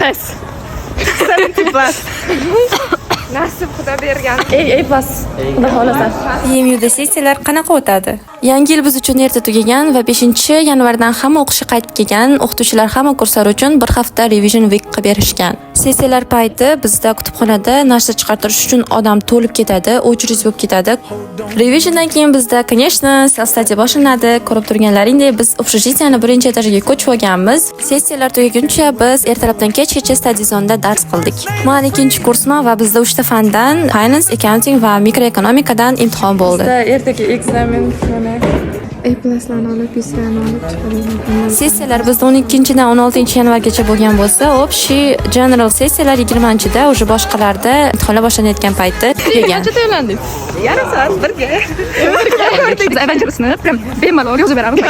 Test. 70 plus. Nasib, Xudo bergan. A, A plus. Xudo xohlasa. EMUda sessiyalar qanaqa o'tadi? Yangi yil biz uchun erta tugagan va 5 yanvardan hamma o'qishga qaytib kelgan, o'qituvchilar hamma kurslar uchun bir hafta revision week qilib berishgan. Sessiyalar payti bizda kutubxonada narsa chiqartirish uchun odam to'lib ketadi, очередь bo'lib ketadi. Revisiondan keyin bizda, конечно, self study boshlanadi. Ko'rib turganlaringdek, biz общежитие ni birinchi etajiga ko'chib olganmiz. Sessiyalar tugaguncha biz ertalabdan kechgacha study zonda dars qildik. Man ikkinchi kursman va bizda uchta fandan, finance, accounting va mikroekonomikadan imtihon bo'ldi. Bizda ertaga экзамен mana. A pluslarni olib, yuzlarni olib chiqadi. Sessiyalar bizda 12-dan 16 yanvargacha bo'lgan bo'lsa, общий general sessiyalar 20-da, уже boshqalarda imtihonlar boshlanayotgan payti tugagan. Qancha tayyorlandingiz? Yarim soat birga. Biz Avengers'ni prям bemalol yozib beramiz.